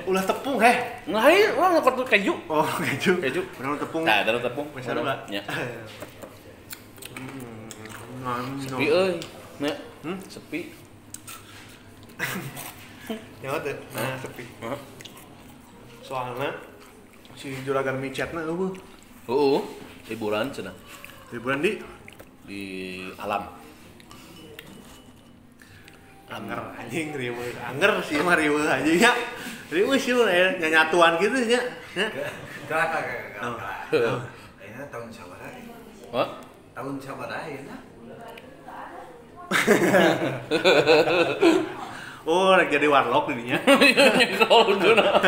Ulah tepung heh. Nah, urang ngekot keju. Oh, keju. Keju. Urang tepung. Nah, taruh tepung. Bisa enggak? Ya. Sepi euy. Nya. Sepi. Nyawa teh. Nah, sepi. Soalnya si juragan micetna eueuh. Heeh, liburan cenah. Liburan di alam. Anger anjing riweuh. Anger sih mah riweuh anjing nya. Riweuh sih mah nyanyatuan kitu nya. Gerak gerak. Ayeuna tahun sabaraha? Hah? Tahun sabaraha ayeuna? Oh, rek jadi warlock didinya. Nyekrol duna.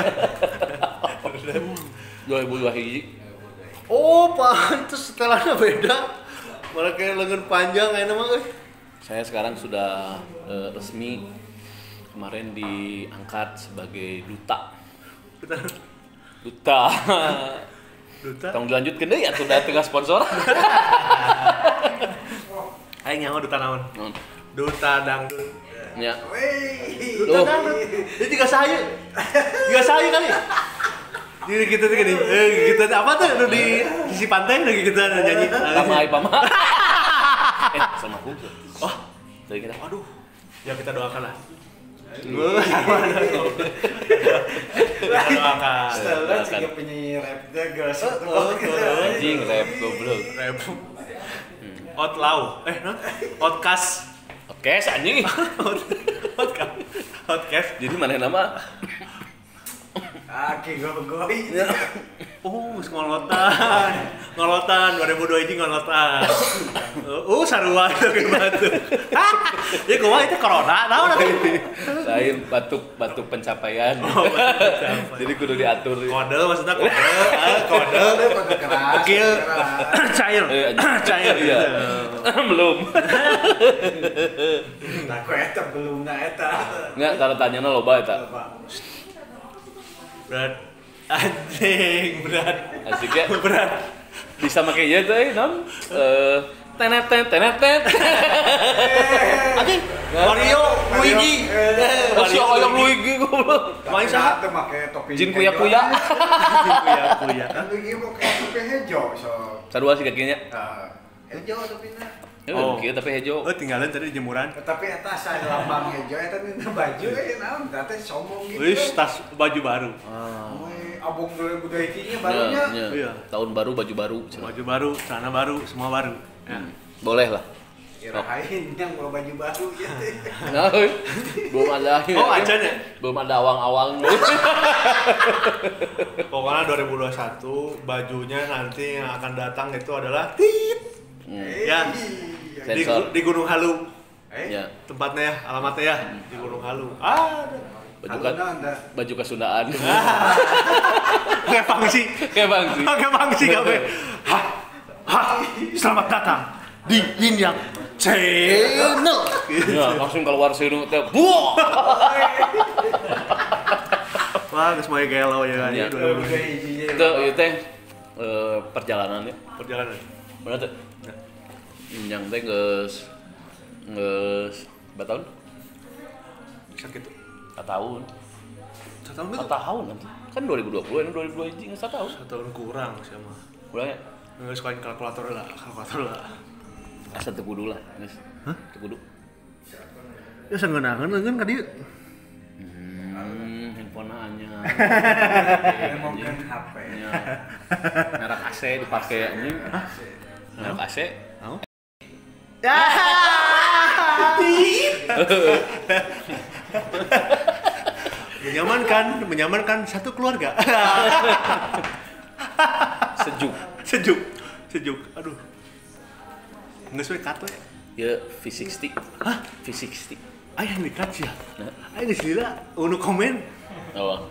2021. Oh, pantes setelannya beda. Malah kayak lengan panjang ayeuna mah euy. Saya sekarang sudah resmi kemarin diangkat sebagai duta. Duta. Duta. Tong dilanjutkeun deui atuh da tengah sponsor. Aing nyaho duta naon? Duta dangdut. Ya. Duta dangdut. Dia juga saya. Juga saya kali. Jadi gitu tuh gini. Gitu apa tuh nu di sisi pantai lagi gitu nyanyi. Pama ai pama. Sama aku. Oh, dari kita. Aduh. Ya kita doakan lah. Doakan. Setelah juga penyanyi rap dia geus. Anjing rap goblok. Rap. Outlaw. No? Outcast. Outcast anjing. Outcast. Jadi mana nama? Aki gogoi. Oh, ngolotan. Ngolotan 2002 ini ngolotan. Sarua ke batu. Ya kumaha itu corona naon atuh. Lain batuk pencapaian. Oh, pencapaian. Jadi kudu diatur. Kode maksudnya kode. Kode kode keras. Kecil. Cair. Cair. Iya. Belum. Nah, ku eta belum na eta. Enggak, tanda tanyana loba eta. Berat. Anjing, berat. Asik ya? Berat. Bisa make ieu teh, non? Tenet tenet tenet. Anjing, Mario Luigi. Mario hoyong Luigi goblok. Main saha teh make topi. Jin kuya-kuya. Jin kuya-kuya. Luigi make topi hejo so. Sarua sih kakinya. Hejo topina. Oh, kieu tapi hejo. Oh, tinggalan tadi jemuran. Tapi eta asa lambang hejo eta dina baju naon teh sombong gitu. Wis tas baju baru. Abong 2021 nya barunya. Iya. Tahun baru baju baru. Baju baru, celana baru, semua baru. Ya. Boleh lah. Kirain yang mau baju baru gitu. Nah, belum ada. Oh, acan ya? Belum ada awang-awang. Pokoknya 2021 bajunya nanti yang akan datang itu adalah tit. Ya. Di Gunung Halu. Ya. Tempatnya ya, alamatnya ya di Gunung Halu. Ah, baju kesundaan. Kayak pangsi. Kayak pangsi. Kayak pangsi kabeh. Hah. Hah. Selamat datang di Yin Yang Channel. Ya, langsung keluar sinu teh. Buah. Wah, geus moe gelo ya. Itu ieu teh perjalanannya. Perjalanan. Bener teh. Yin Yang teh geus berapa tahun? Sakit. 1 tahun. 1 tahun gitu? 1 tahun nanti. Kan 2020, ini 2021 1 tahun. 1 tahun kurang sih mah. Kurang ya? Nggak sukain kalkulator lah, kalkulator lah. Asa teu kudu lah, geus. Hah? Teu kudu. Ya sangeunaheun leungeun ka dieu. Handphone anyar. Emang kan HP. Merek AC dipake anjing. Hah? Merek AC? Naon? Menyamankan satu keluarga. Sejuk. Sejuk. Sejuk. Aduh. Geus we cut we. Ya V60. Hah? V60. Aya di cut sia. Aya geus lila unu komen. Oh.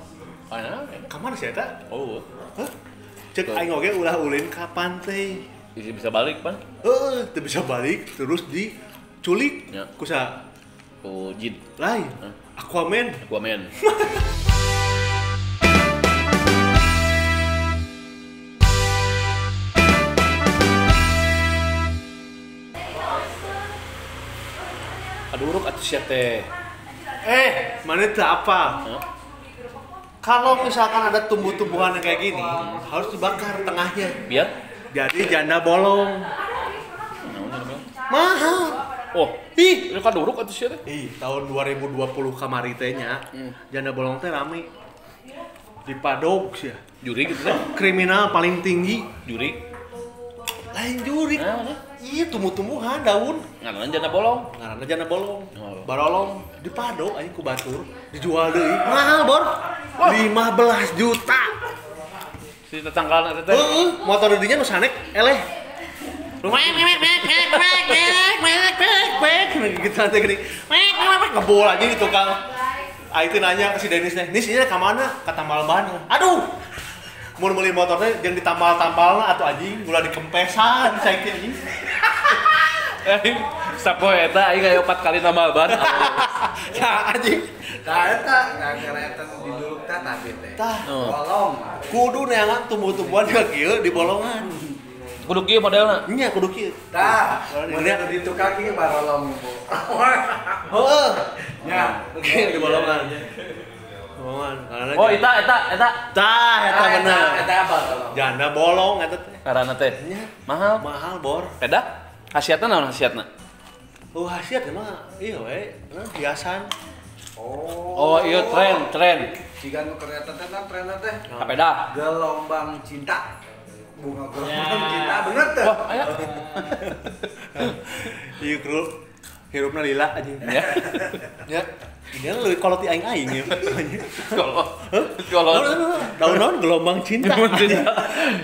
Kana? Kamar sia eta? Oh. Hah? Cek aing oge ulah ulin ka pantai. Bisa balik, Pan? Heeh, teu bisa balik terus diculik. Ya. Ku saha? Ku jin. Lain. Aquaman. Aquaman. Aduh, uruk atuh sia teh. Mana teu apa? Huh? Kalau misalkan ada tumbuh-tumbuhan yang kayak gini, harus dibakar tengahnya. Biar jadi janda bolong. Mahal. Oh, ih, itu kan duruk atuh sia teh. Ih, tahun 2020 kamari teh nya, janda bolong teh rame. Di Padog sih ya. Juri gitu teh. Kriminal paling tinggi. Juri. Lain juri. Nah, iya, tumbuh-tumbuhan daun. Ngaranna janda bolong. Ngaranna janda bolong. Oh. Barolong di Padog anjing ku batur dijual deui. Mahal, Bor. 15 juta. Si tetanggalan eta teh. Heeh, motor dinya nu sanek eleh. Mek mek mek mek mek mek mek mek mek gitu nanti gini. Mek mek mek ngebol aja di tukang. Aing teh nanya ke si Denis teh, "Nis, ini ka mana?" Ka tambal ban. Aduh. Mun meuli motor teh jeung ditambal-tambalna atuh anjing, ulah dikempesan saiki anjing. Sapoe eta aing aya 4 kali nambal ban. Ya anjing. Tah eta gara-gara eta diduluk teh tadi teh. Bolong. Kudu neangan tumbuh-tumbuhan ka kieu di bolongan. Kudu kieu modelna. Nya kudu kieu. Tah, model di tukang kieu barolong bu. Heeh. Nya, di bolongan. Bolongan. Oh, eta. Tah, eta bener. Eta barolong. Janda bolong eta teh. Ngaranna teh. Nya. Mahal. Mahal, Bor. Peda? Khasiatna naon khasiatna? Oh, khasiat mah iya we, hiasan. Oh. Oh, iya tren. Jika nu keur eta teh trenna teh. Kapeda. Gelombang cinta. Bunga gelombang cinta bener teh. Wah, aya. Ieu kru hirupna lila anjing. Ya. Ya. Ini leuwih kolot ti aing-aing ya. Kolot. Kolot. Daun-daun gelombang cinta.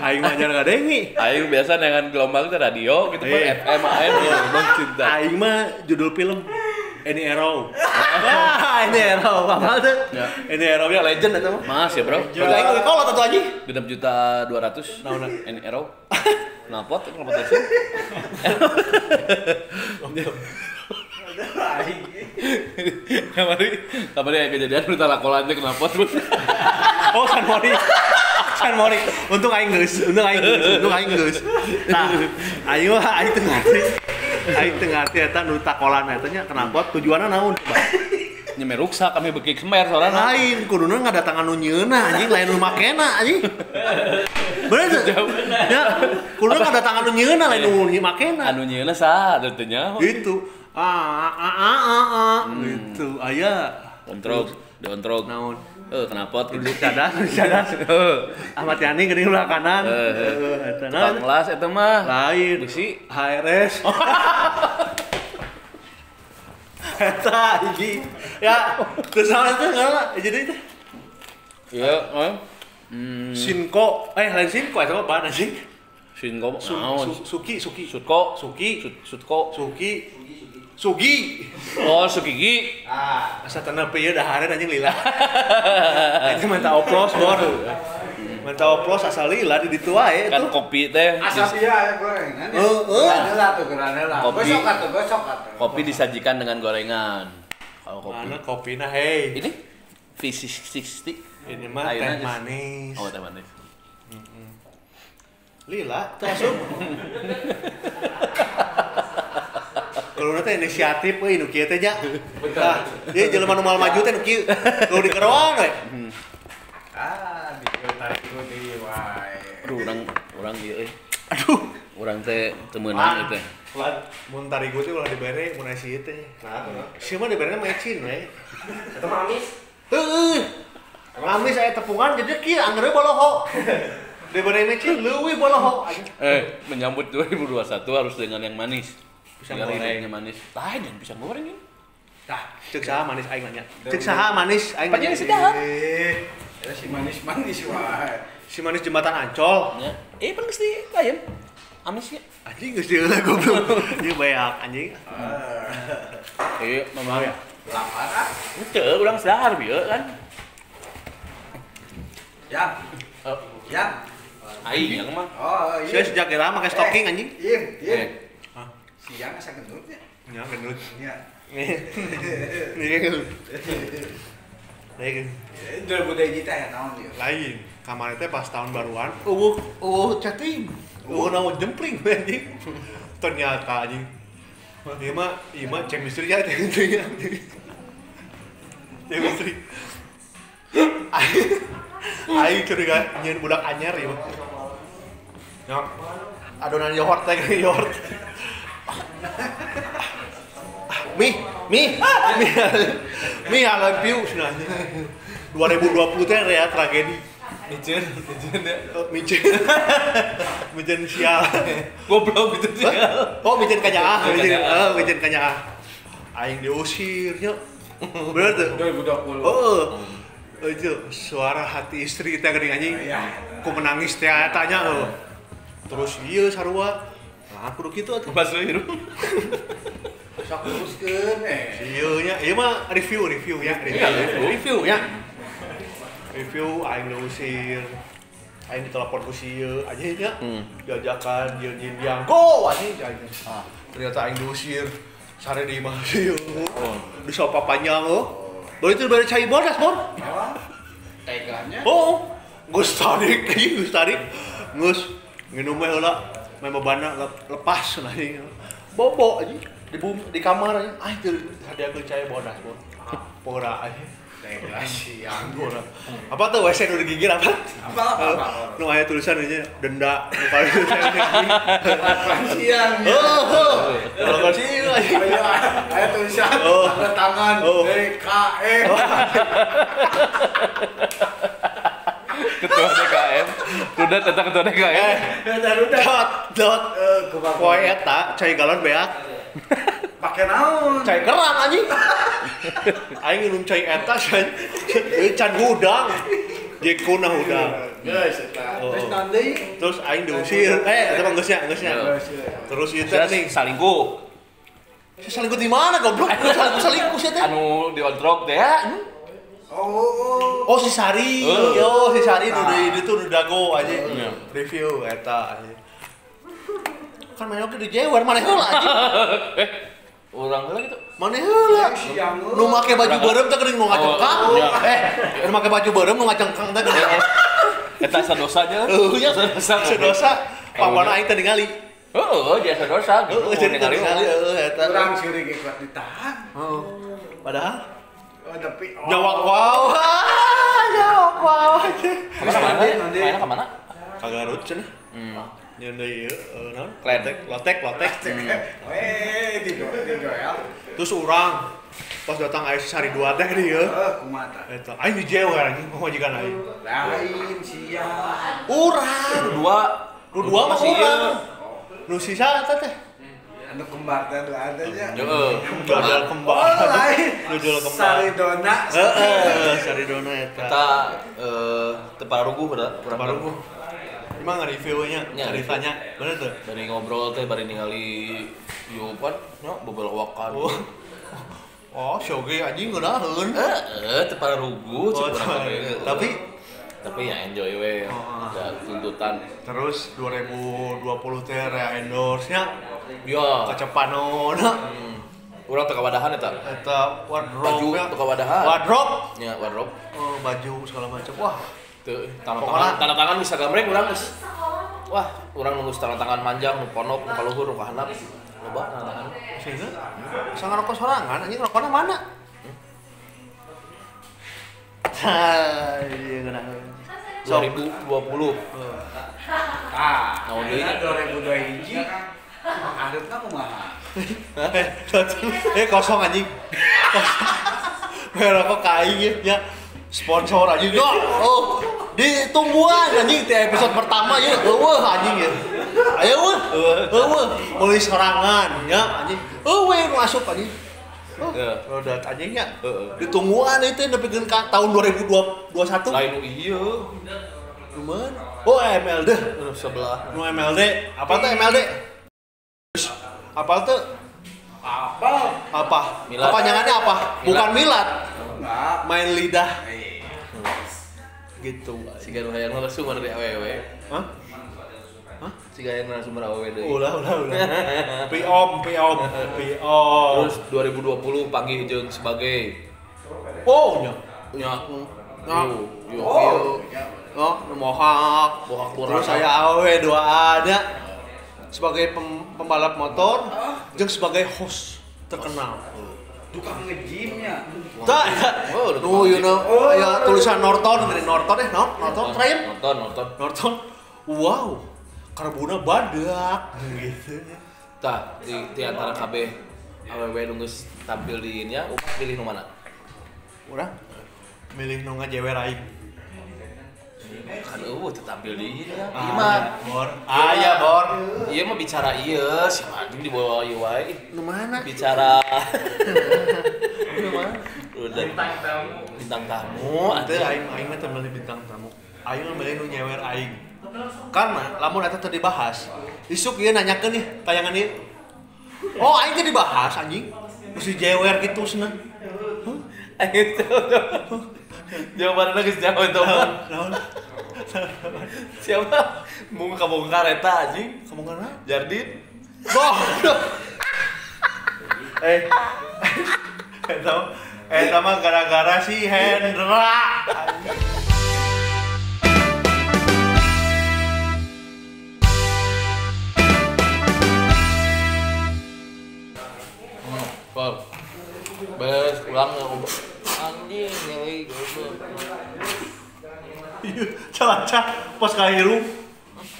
Aing mah jarang ngadengi. Aing biasa dengan gelombang teh radio gitu kan FM AM gelombang cinta. Aing mah judul film Any Arrow. Wah, Any Arrow apa tuh? Any Arrow ya legend eta mah. Mas ya, Bro. Aing leuwih kolot atuh anjing. 6.200.000. Naon? Any Arrow. Knalpot, knalpot racing. Kamari aya kejadian nu talakolan teh knalpot. Oh, San Mori. Untung aing geus, untung aing geus. Nah, aing mah aing teu ngarti. Aing teu ngarti eta nu takolan eta nya knalpot tujuanna naon coba? Nyeme ruksak kami beuki semer soalna. Lain kuduna ngadatangan nu nyieunna anjing lain nu makena anjing. Bener teu? Ya, kuduna ngadatangan nu nyieunna lain nu makena. Anu nyieunna saha teu nyaho. Gitu. A a a a a gitu aya. Ontrog, diontrog. Naon? Knalpot gitu. Cadas. Ahmad Yani geuning belah kanan. Heeh, eta naon? Kelas eta mah. Lain. Bisi HRS. Eta hiji. Ya, terus naon teh ngaranna? Jadi teh. Iya, Sinko, lain Sinko eta mah apaan anjing? Sinko naon? Suki, Sutko, Suki, Sutko, Suki. Sugi. Oh, Sugigi. Ah, asa tenang ieu dahareun anjing lila. Anjing menta oplos, Bor. Menta oplos asal lila di ditu wae kan kopi teh. Asal ieu aya gorengan. Heeh. Heula tuh geura heula. Gosok atuh, gosok atuh. Kopi disajikan dengan gorengan. Kalau kopi. Mana kopina hei. Ini V60. Ini mah teh manis. Oh, teh manis. Lila termasuk. Kalau teh inisiatif euy nu kieu teh nya. Tah, ieu jelema nu moal maju teh nu kieu. Kudu dikeroan we. Ah, ditarik deui wae. Aduh, urang ieu euy. Aduh, urang teh teu meunang ieu teh. Lan mun tarigu teh ulah dibere mun aya si ieu teh. Nah, si mah diberena mecin we. Eta mah amis. Heueuh. Amis aya tepungan jadi kieu anggeurna boloho. Dibere mecin leuwih boloho. Menyambut 2021 harus dengan yang manis. Pisang goreng manis. Tah, jangan pisang goreng ini. Tah, ceuk saha manis aing nanya. Ceuk saha manis aing. Panjang si dahar. Ya si manis-manis wae. Si manis jembatan Ancol. Ya. Pan geus di ayam. Amisnya. Anjing geus dieula goblok. Ieu banyak anjing. Iya, mama ya. Lapar ah. Henteu, urang dahar bieu kan. Ya. Ya. Aing yang mah. Oh, iya. Saya sejak lama make stocking anjing. Iya. Siang asa gendut nya. Nya gendut. Nya. Nih. Nih. 2021 teh naon ieu? Lain. Kamari teh pas tahun baruan, eueuh chatting. Eueuh naon jempling we anjing. Ternyata anjing. Ieu mah chemistry ya teh. Chemistry. Aing curiga nyieun budak anyar ieu. Ya. Adonan yogurt teh yogurt. Mi mi I love you cenah. 2020 teh rea tragedi. Micin ya. Micin sial. Goblok gitu sial. Oh, micin kanyaah, micin kanyaah. Aing diusir nya. Bener tuh. 2020. Heeh. Itu suara hati istri teh geuning anjing. Ku menangis teh tanya heuh. Terus ieu sarua. Nah, kudu kitu atuh. Basuh hirup. Sok teruskeun Ieu nya, ieu mah review ya, review ya. Review aing diusir. Aing ditelepon ku si ieu anjing nya. Diajakan nyeun yang go anjing. Ah, ternyata aing diusir. Sare di imah ieu. Di sofa panjang oh. Baru itu bari cai bodas, Bor. Teganya. Oh, geus tarik, geus tarik. Geus nginum we heula, meh bebana lepas anjing. Bobo anjing di kamar anjing. Ah, teu hadiahkeun cai bodas, Bor. Pora anjing. Tega siang. Apa tuh WC nu digigir apa? Apa. Nu aya tulisan nya denda nu kali siang. Heeh. Kalau sih aya tulisan tanda tangan DKM. Ketua DKM. Udah tentang ketua DKM. Udah. Dot. Poe eta cai galon beak. Pake naon? Cai kerang anjing. Aing nginum cai eta can hudang. Jekuna hudang. Geus eta. Terus naon deui? Terus aing diusir. Eta mah geus nya, geus nya. Terus ieu teh nih salingkuh. Salingkuh di mana goblok? Salingkuh sia teh. Anu diontrok teh ya. Oh. Oh si Sari. Oh si Sari nu di itu nu dago anjing. Review eta anjing. Kan maneh oge dijewer maneh heula anjing. Urang heula gitu. Maneh heula. Nu make baju beureum teh geuning nu ngacengkang. Nu make baju beureum nu ngacengkang teh geuning. Eta sadosa nya. Heuh nya sadosa. Papan aing teh ningali. Heeh, dia sadosa gitu. Heeh, ningali heuh eta. Urang sieurik ge kuat ditahan. Heeh. Padahal oh tapi jawab wow. Jawab wow. Mana ka mana? Ka Garut cenah. Nyeun deui ieu naon? Lotek. Weh, di Joel. Terus urang pas datang aya si Sari 2 teh di ieu. Heuh, kumaha tah? Eta aing dijewer anjing pamajikan aing. Lain sia. Urang nu dua mah urang. Nu sisa eta teh. Anu kembar teh anu ada nya. Heeh. Jual kembar. Oh, lain. Nu jual kembar. Saridona. Heeh, Saridona eta. Eta teu pararuguh urang. Pararuguh. Emang nge-review-nya, ceritanya, bener tuh? Bari ngobrol teh, bari ningali ieu pan, nya bebelawakan. Oh, sioge anjing ngeunaheun. Heeh, teu pararuguh cek urang teh. Tapi ya enjoy we. Da tuntutan. Terus 2020 teh rea endorse-nya. Ya. Kacepanona. Urang teu kawadahan eta. Eta wardrobe. Baju teu kawadahan. Wardrobe. Nya, wardrobe. Oh, baju segala macam. Wah. Tuh, tanda tangan bisa gambreng urang geus. Wah, urang nunggu tanda tangan manjang nu pondok nu kaluhur nu kahandap. Loba tanda tangan. Sehingga bisa ngerokok sorangan anjing rokokna mana? Tah, ieu ngeunaheun. 2020. Ah, naon deui 2021. Areupna kumaha? Kosong anjing. Kosong. Rokok ka aing nya. Sponsor anjing. Oh, ditungguan anjing di episode pertama ya. Eueuh anjing ya. Ayo eueuh. Eueuh meuli sorangan nya anjing. Eueuh nu asup anjing. Udah anjing nya. Ditungguan itu nepikeun ka tahun 2021. Lain nu ieu. Nu mana? Oh, MLD. Nu sebelah. Nu MLD. Apa tuh MLD? Apa tuh? Apa? Apa? Milad. Kepanjangannya apa? Milad. Bukan milad. Enggak. Main lidah. Gitu. Siga nu hayang narasumber di awewe. Hah? Hah? Siga hayang narasumber awewe deui. Ulah. Piom. Terus 2020 panggih jeung sebagai oh nya. Nya. Yo. Oh. Oh, nu mohak. Terus saya awewe dua ada sebagai pembalap motor jeung sebagai host terkenal. Tukang nge-gymnya. Tah, oh, you know, ya tulisan Norton dari Norton Norton Triumph. Norton. Wow. Karbona badak gitu. Tah, di antara KB awewe nu geus tampil di nya, umat milih nu mana? Urang milih nu ngajewer aing. Kan eueuh teu tampil di nya. Ieu mah bor. Ah ya bor. Ieu mah bicara ieu, si anjing dibawa ieu wae. Nu mana? Bicara. Nu mana? Udah. Bintang tamu. Bintang tamu. Teu aing mah teu meuli bintang tamu. Aing mah meuli nu nyewer aing. Karena lamun eta teu dibahas, isuk ieu nanyakeun nih tayangan ieu. Oh, aing teh dibahas anjing. Mesti jewer gitu cenah. Aing teh. Jawabanna geus jauh itu mah. Naon? Siapa? Mung kabongkar eta anjing. Kabongkar naon? Jardin. Goblok. Eta mah gara-gara si Hendra. Bol. Beres ulang anjing nyeri goblok. Cuaca pas kahirup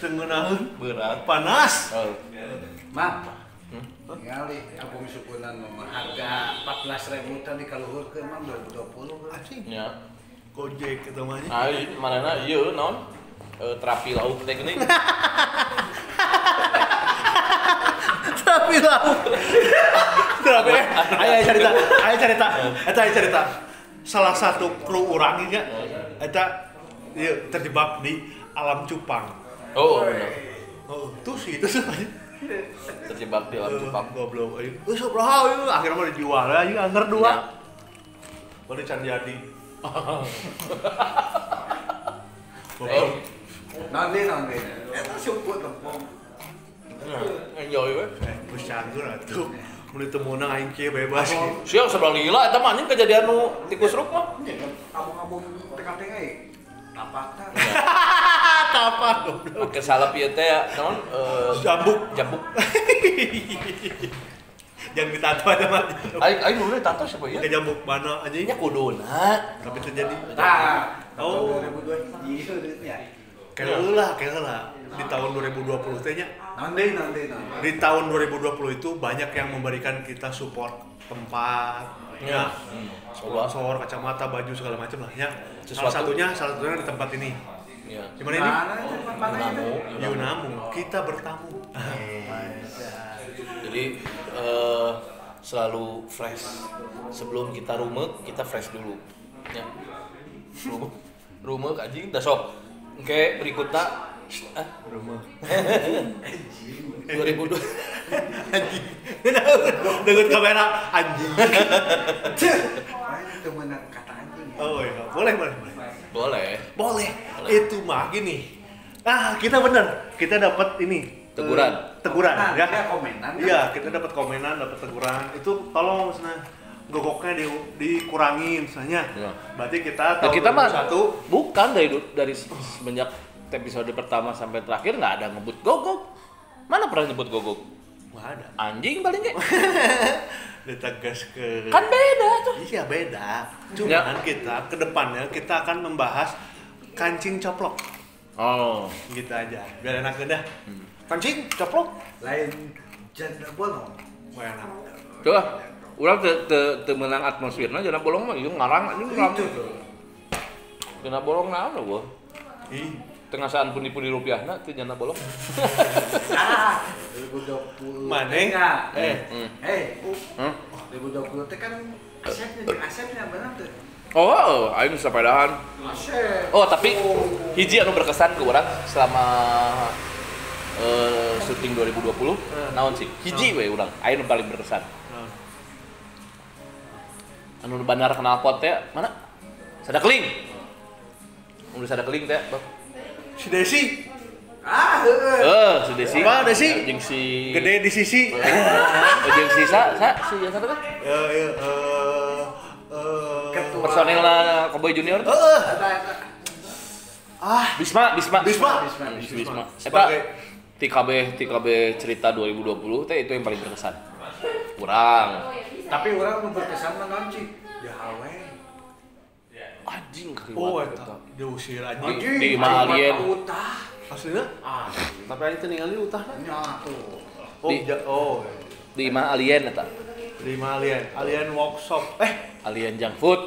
teu ngeunaheun berat panas. Mah. Ningali abung sukunan mah harga 14.000 tadi kaluhurkeun mah 2020 anjing. Nya. Gojek eta mah. Ai manehna ieu naon? Terapi laut teh geuning. Terapi laut. Terapi. Ayo cerita. Eta ayo cerita. Salah satu kru urang ieu eta ieu terjebak di alam cupang. Oh, benar. Oh, tuh sih itu sih. Terjebak di alam cupang. Goblok ayo. Geus sabaraha ieu akhirnya mah dijual anjing anger dua. Baru can jadi. Goblok. Nanti. Eta suput lempong. Enjoy we. Geus canggur atuh. Mun teu meunang aing kieu bebas gitu. Siap sebelah lila eta mah anjing kejadian nu tikus ruk mah. Abung-abung teka-teka euy. Tapak tah. Tapak goblok. Make salep ieu teh naon jambuk. Jangan ditato aja mah. Aing dulu ditato siapa ieu? Make jambuk mana anjing? Nya kuduna. Tapi terjadi. Tah. Oh, 2002 hiji nya. Keula. Di tahun 2020 teh nya. Nanti. Di tahun 2020 itu banyak yang memberikan kita support tempat, ya, sponsor, kacamata, baju segala macam lah ya. Salah satunya di tempat ini. Ya. Di mana ini? Mana itu? Yunamu. Kita bertamu. Jadi selalu fresh. Sebelum kita rumek, kita fresh dulu. Ya. Rumek anjing dah sok. Oke, berikutnya rumah. 2002 anjing. Dengan kamera anjing. Itu menang kata anjing. Oh iya, boleh. Boleh. Itu mah gini. Ah, kita bener. Kita dapat ini teguran. Teguran nah, ya. Komenan. Iya, kita dapat komenan, dapat teguran. Itu tolong misalnya gogoknya dikurangin misalnya. Ya. Berarti kita tahun kita mah 2021 bukan dari semenjak episode pertama sampai terakhir nggak ada ngebut gogok. Mana pernah nyebut gogok? Nggak ada. Anjing paling kayak. Ditegas ke. Kan beda tuh. Iya beda. Cuman ya. Kita kedepannya kita akan membahas kancing coplok. Oh. Gitu aja. Biar enak dah. Kancing coplok. Lain janda bolong. Wah enak. Tuh, urang teu meunang atmosferna janda bolong mah ieu ngarang anjing rame. Janda bolong naon eueuh. Ih. Tengah saan pundi-pundi rupiahna teu janda bolong. Ah, 2020. Maneh? 2020 teh kan Asepnya benar tuh. Oh, aing sapedahan. Asep. Oh, tapi hiji anu berkesan ke urang selama syuting 2020, naon sih? Hiji we urang, aing nu paling berkesan. Anu bandar knalpot teh mana? Sadakeling. Anu Sadakeling teh, Bang. Si Desi. Ah, heeh. Si Desi. Apa Desi? Jeung si gede di sisi. Jeung si sa si yang satu teh? Personilna Cowboy Junior. Heeh. Ah, Bisma. Bisma. Eta TKB cerita 2020 teh itu yang paling berkesan. Kurang. Tapi orang nu berkesan mah naon cik? Di hawe. Anjing keriwat. Oh eta diusir anjing. Di imah alien. Utah. Aslinya? Ah, tapi aing teu ningali utahna. Nya tuh. Oh, oh. Di imah alien eta. Di imah alien, alien workshop. Alien junk food.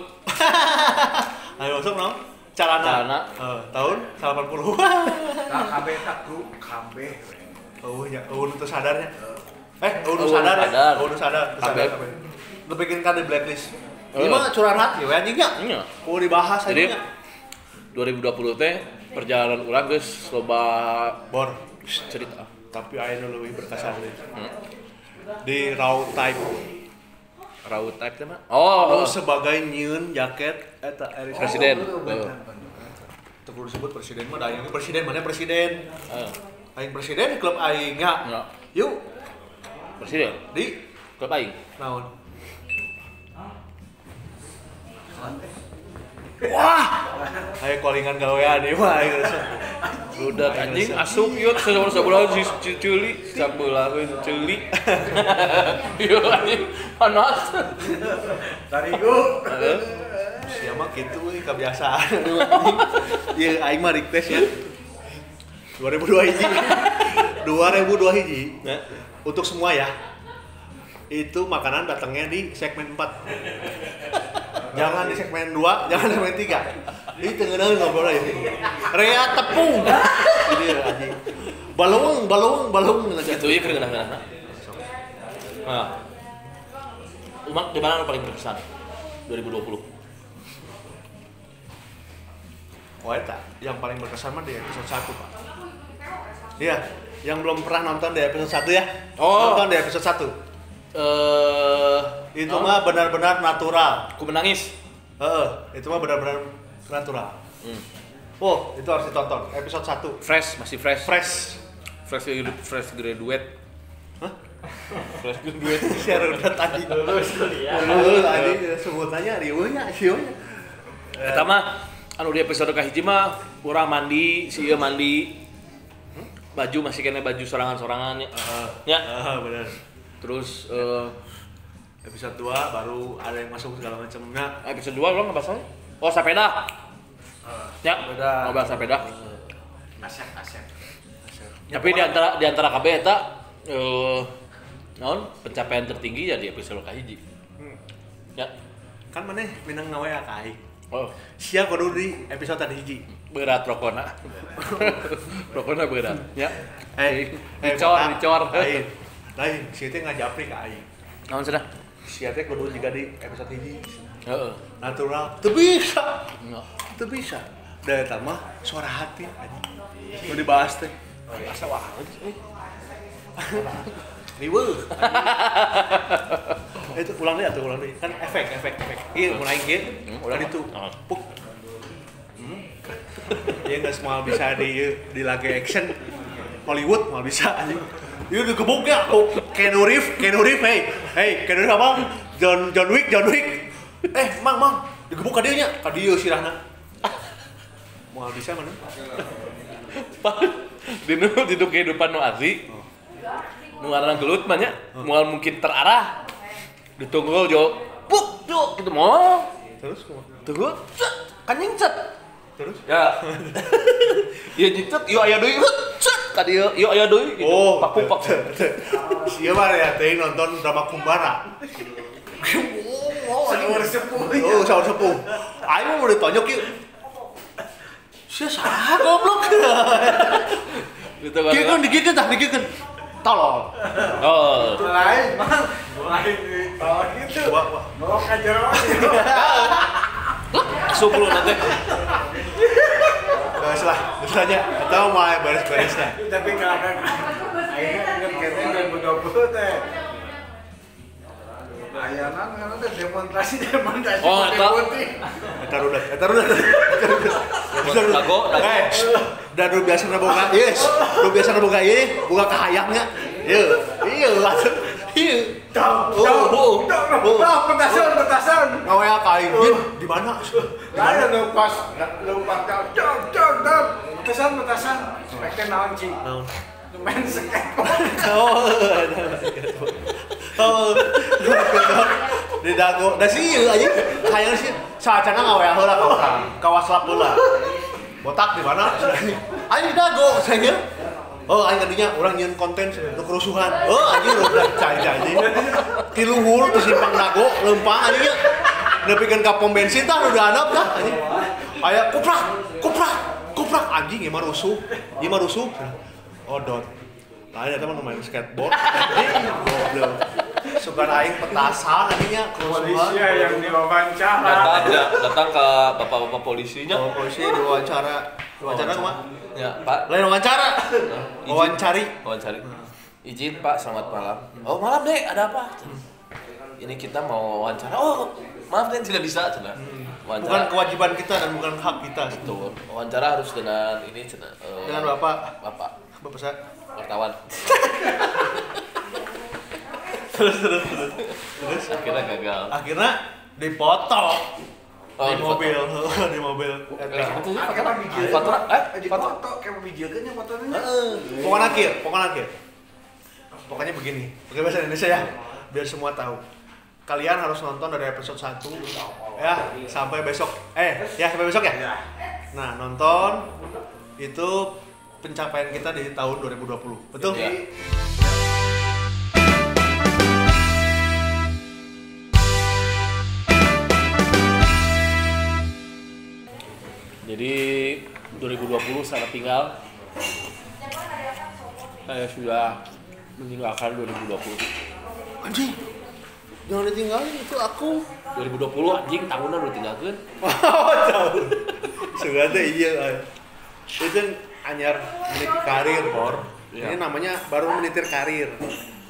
Alien workshop naon? Calana. Tahun 80. Nah, kabeh tak kru, kabeh. Oh nya, eueun teu sadarnya. Eueun sadar. Eueun sadar, sadar. Lu bikin kan di blacklist. Ini mah curahan hati we anjing nya. Iya. Kudu dibahas anjing nya. 2020 teh perjalanan urang geus loba bor cerita. Tapi aya nu leuwih berkesan deui. Di raw type. Raw type teh mah. Oh, nu sebagai nyieun jaket eta presiden. Teu kudu disebut presiden mah da aing presiden, mana presiden? Aing presiden di klub aing nya. Yuk. Presiden di klub aing. Naon? Wah, ayo kolingan gawean ieu mah aing resep. Budak anjing asup ieu sabulan ceuli, sabulan ceuli. Ieu anjing panas. Tarigu. Sia mah kitu euy kebiasaan anjing. Ieu aing mah request ya. 2002 hiji. 2002 hiji. Untuk semua ya. Itu makanan datangnya di segmen 4. Jangan di segmen 2, jangan di segmen 3. Ini tengenang ngobrol aja. Rea tepung. Ini anjing. Balung, balung, balung gitu ya keunah-keunah. Nah. Umak di mana paling berkesan? 2020. Oh eta, yang paling berkesan mah di episode 1, Pak. Iya, yang belum pernah nonton di episode 1 ya. Oh. Nonton di episode 1. Itu mah benar-benar natural. Aku menangis. Itu mah benar-benar natural. Oh, itu harus ditonton. Episode 1. Fresh, masih fresh. Fresh. Fresh graduate. Hah? Fresh graduate. Share udah tadi. Lulus kuliah. Lulus tadi sebutannya riweuhnya sieun. Eta mah anu di episode kahiji mah urang mandi, si ieu mandi. Baju masih kena baju sorangan-sorangan ya. Ya. Benar. Terus episode 2 baru ada yang masuk segala macamnya. Episode 2 lo ngebahas apa? Oh, sepeda. Ya, ngebahas sepeda. Asep. Tapi di antara KB eta naon pencapaian tertinggi ya di episode kahiji. Ya. Kan maneh minang ngawe ka aing. Oh, sia kudu di episode tadi hiji. Berat rokona. Rokona berat. Ya. Dicor. Lain, sia teh ngajapri ka aing. Naon cenah? Sia teh kudu juga di episode hiji. Heeh. Natural. Teu bisa. Teu bisa. Da eta mah suara hati anjing. Nu dibahas teh. Asa wae euy. Riweuh. Itu ulang deui atuh, ulang deui. Kan efek. Ieu mulai kieu. Ulah ditu. Puk. Ieu geus moal bisa di lagi action Hollywood moal bisa anjing. Ieu digebuknya oh, Keanu Reeves, hey, Keanu Reeves apa? John Wick. Mang, digebuk ka dieu nya, ka dieu sirahna. Moal bisa mana? Dinu kehidupan nu asli. Nu ngaranna gelut mah nya, moal mungkin terarah. Ditunggu jo, puk, jo, gitu moal. Terus kumaha? Tunggu, cet, kan nyingcet. Terus? Ya. Ieu nyingcet, ieu aya deui, cet, ka dieu, ieu aya deui gitu. Oh, paku-paku. Sia mah ya teh nonton drama Kumbara. Saur sepuh. Oh, saur sepuh. Aing mah mau ditonjok ieu. Sia saha goblok. Gitu kan. Kieu digigit tah, digigit. Tolol. Oh. Lain, Bang. Lain oh gitu. Wah. Ngomong ka jero. Asup lu nanti. Beres lah, beres aja. Atau mulai beres-beresnya. Tapi nggak akan. Akhirnya inget kayaknya 2020 teh. Ayanan kan teh demonstrasi. Oh, eta. Eta rudet. Dago. Dan lu biasa boga, yes. Lu biasa boga ieu, boga kahayangnya. Ieu, iya. Ieu. Petasan. Ngawea ka aing di mana? Lain lu pas lu pas dong. Petasan. Rek teh naon cing? Naon? Main skateboard. Oh, oh, di dago. Da sih ieu anjing. Hayang sih saacana ngaweah heula ka urang. Ka waslap heula. Botak di mana? Anjing di dago saya. Oh, aing tadinya urang nyieun konten nu kerusuhan. Oh, anjing udah cai anjing. Ti luhur ti simpang dago leumpang anjing nya. Nepikeun ka pom bensin tah udah handap tah anjing. Aya kuprak, kuprak, kuprak anjing ieu mah rusuh. Ieu mah rusuh. Oh, dot. Lain eta mah main skateboard. Anjing goblok. Sugan aing petasan anjingnya kerusuhan. Polisi yang diwawancara. Datang ke bapak-bapak polisinya. Oh, polisi diwawancara. Diwawancara kumaha? Ya, Pak. Lain wawancara. Wawancari. Wawancari. Izin Pak, selamat malam. Oh, malam Dek, ada apa? Ini kita mau wawancara. Oh, maaf Dek, tidak bisa, cenah. Wawancara. Bukan kewajiban kita dan bukan hak kita. Betul. Wawancara harus dengan ini cenah. Dengan Bapak. Bapak. Bapak saya. Wartawan. Terus. Akhirnya gagal. Akhirnya dipoto. Oh, di mobil, di mobil. Foto, kayak bijilkeun nya fotonya. Pokoknya akhir. Pokoknya begini. Pakai bahasa Indonesia ya, biar semua tahu. Kalian harus nonton dari episode 1 ya sampai besok. Ya sampai besok ya. Nah, nonton itu pencapaian kita di tahun 2020. Betul? Ya. Jadi 2020 sangat tinggal. Saya sudah meninggalkan 2020. Anjing. Jangan ditinggalin itu aku. 2020 anjing tahunan udah tinggalkeun. Oh, tahun. Sudah teh iya. Itu anyar meniti karir, Bor. Ya. Ini namanya baru menitir karir.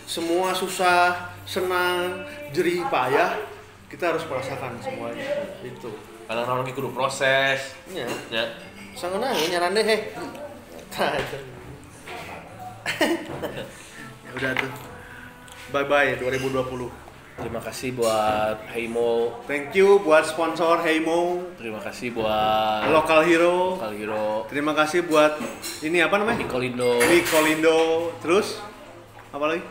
Semua susah, senang, jerih payah, kita harus merasakan semuanya. Itu. Karena orang lagi kudu proses. Iya. Ya. Sangeuna nyarande heh. Tah itu. Ya udah tuh. Bye bye 2020. Terima kasih buat Heimo. Thank you buat sponsor Heimo. Terima kasih buat Local Hero. Local Hero. Terima kasih buat ini apa namanya? Nikolindo. Nikolindo. Terus apa lagi?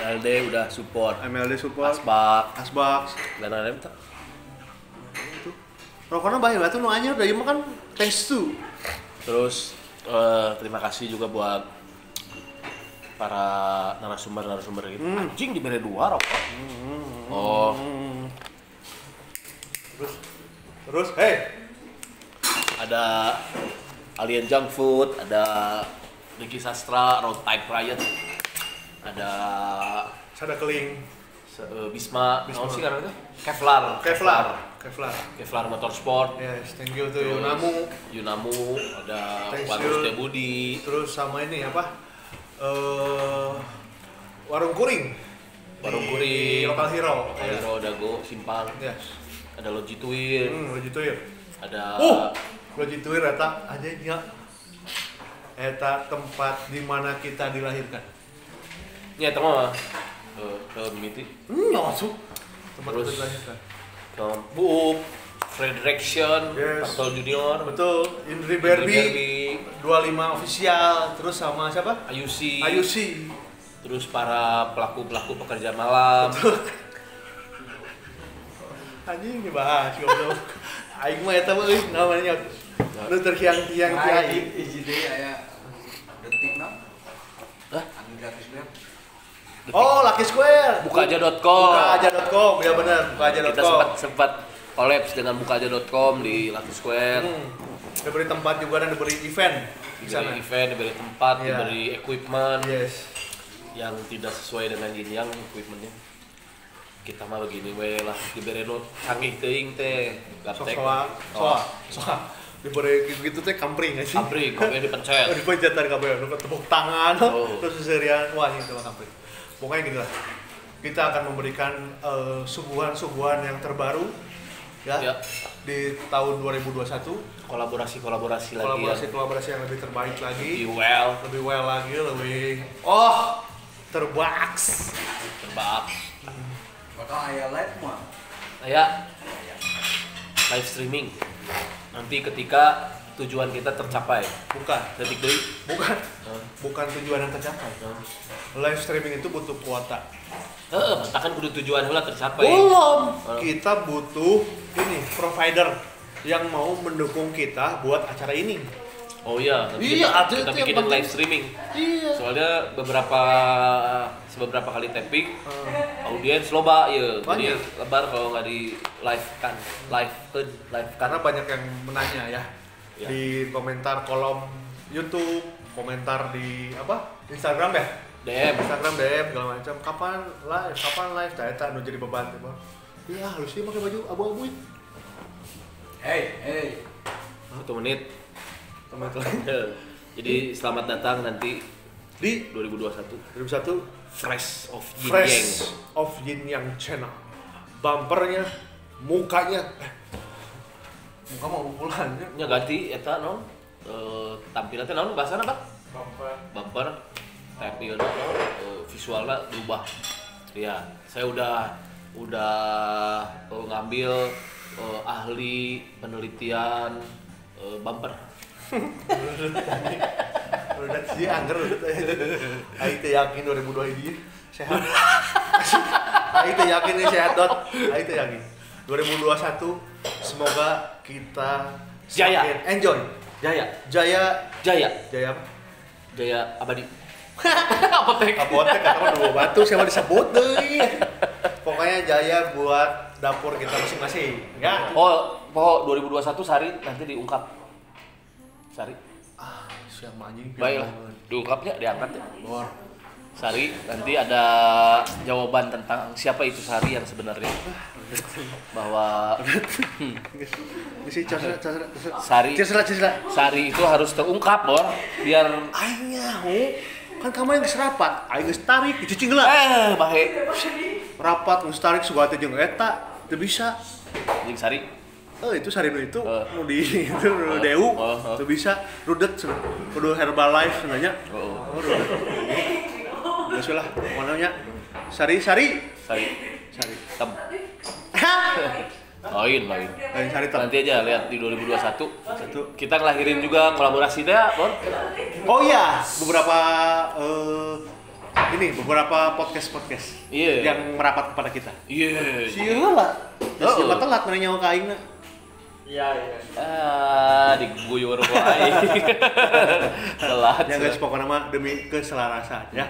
MLD udah support. MLD support. Asbak. Asbak. Dan lain-lain. Rokoknya bahaya batu nu anyar da ieu mah kan thanks to. Terus terima kasih juga buat para narasumber-narasumber gitu. Anjing diberi 2 rokok. Oh. Terus hey. Ada Alien Junk Food, ada Ricky Sastra, Road Type Riot, ada Sada Keling, Bisma, Bisma. Sih karena itu? Kevlar Motorsport. Yes, thank you to Yunamu. Yunamu, ada Warung Setiabudi. Terus sama ini apa? Warung Kuring. Warung Kuring. Lokal Hero. Lokal Hero, Dago, Simpang. Yes. Ada Loji Tuir. Loji Tuir. Ada Loji Tuir eta aja nya. Eta tempat di mana kita dilahirkan. Ya, eta mah ke mimiti. Masuk. Tempat kita dilahirkan. Buuk, Frederickson, yes. Tartol Junior, betul, Indri Berbi, 25 official, terus sama siapa? Ayusi. Terus para pelaku-pelaku pekerja malam. Betul. Anjing dibahas goblok. Aing mah eta mah euy namanya nu terhiang-hiang ti aing. Hiji deui aya detik naon? Hah? Anu gratis web. Oh, Lucky Square. Bukaaja.com. Bukaaja.com, ya benar, bukaaja.com. Kita sempat kolaps dengan bukaaja.com di Lucky Square. Diberi tempat juga dan diberi event di sana. Diberi event, diberi tempat, yeah. Diberi equipment. Yes. Yang tidak sesuai dengan yin yang equipmentnya. Kita mah begini we lah, diberi nu canggih teuing teh. Soa. Diberi gitu teh kampring sih. Kampring, kabeh dipencet. Dipencet dari kabeh, tepuk tangan, terus seserian, wah ini mah kampring. Pokoknya gitu lah. Kita akan memberikan suguhan-suguhan yang terbaru ya, ya di tahun 2021. Kolaborasi-kolaborasi lagi. Kolaborasi-kolaborasi yang lebih terbaik lagi. Lebih well lagi, lebih terbaks. Terbaks. Bakal aya live mah. Aya. Live streaming. Nanti ketika Tujuan kita tercapai. Bukan. Detik deui. Bukan. Bukan tujuan yang tercapai. Live streaming itu butuh kuota. Heeh, kan kudu tujuan heula tercapai. Belum. Kita butuh ini provider yang mau mendukung kita buat acara ini. Oh iya, nanti iya, kita bikin live streaming. Iya. Soalnya beberapa kali tapping, audiens loba ya. Jadi lebar kalau nggak di live kan, live. Karena banyak yang menanya ya. Di komentar kolom YouTube, komentar di apa? Instagram ya? DM. Instagram DM segala macam. Kapan live? Tah eta nu jadi beban teh. Iya, harusnya pakai baju abu-abu. Hey. 1 menit. Jadi selamat datang nanti di 2021. 2021 Fresh of Yin Fresh Yang. of Yin Yang Channel. Bumpernya, mukanya. Muka mau pukulannya. Nya ganti eta non. Tampilan teh naon bahasana, Pak? Bumper. Tampilna visualna berubah. Iya, saya udah ngambil ahli penelitian bumper. Udah sih angger aing teh yakin 2002 ini sehat. Aing teh yakin ini sehat dot. Aing teh yakin. 2021 semoga kita jaya. Enjoy. Jaya. Jaya. Jaya. Jaya apa? Jaya abadi. Apotek. Apotek atau dua batu siapa disebut deui. Pokoknya jaya buat dapur kita masing-masing, ya. Oh, pokok 2021 Sari nanti diungkap. Sari. Ah, siapa anjing? Baiklah, diungkapnya diangkat ya. Bor. Sari, nanti ada jawaban tentang siapa itu Sari yang sebenarnya. Bahwa Sari. Sari itu harus terungkap, Bor, biar aing nyaho. Kan kamu yang geus rapat, aing geus tarik, cicing heula. Bahe. Rapat geus tarik sugan teh jeung eta, teu bisa. Jeung Sari. Itu Sari nu itu, nu di itu nu Deu, teu bisa rudet kudu Herbalife sebenarnya. Oh, rudet. Geus lah, pokoknya Sari. Sari. Tem. Lain. Lain Sari tem. Nanti aja lihat di 2021. Kita ngelahirin juga kolaborasi teh, Bor. Oh iya, beberapa ini beberapa podcast-podcast yang merapat kepada kita. Iya. Sieun lah. Geus telat mana nyawa ka aingna. Iya. Ah, diguyur ku aing. Telat. Ya guys, pokoknya mah demi keselarasan ya.